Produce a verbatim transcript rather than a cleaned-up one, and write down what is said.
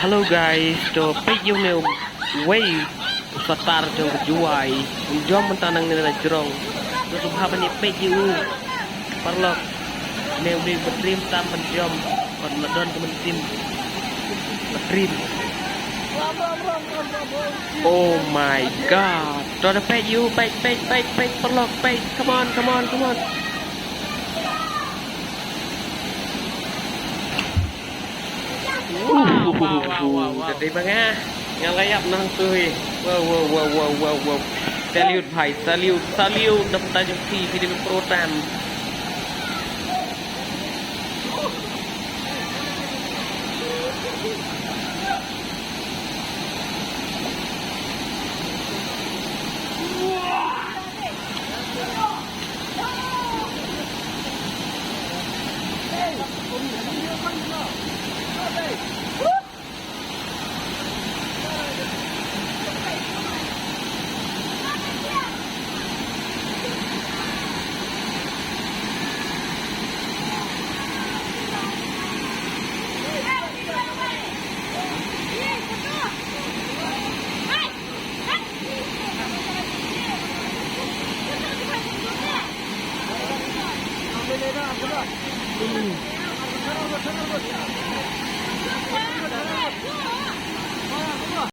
Hello guys, to peit ïa une uwei u satar jong ka Jowai. Um jom mynta nangne na jrong. To sngewbha ban ïa peit ïa u. Paralok. Une u dei u ba dream tam ban jom. Ban la don ka mynsiem ba dream. Oh my god. To da peit ïa u, peit, peit, peit, peit, paralok, peit. Come on, come on, come on. Wow, wow, wow, wow. Te dei ba nga, nga la ïap nangtu hi. Wow, wow, wow, wow, wow, wow. Salute bhai, salute, salute. Dap ta jong phi, phi dei pro tam.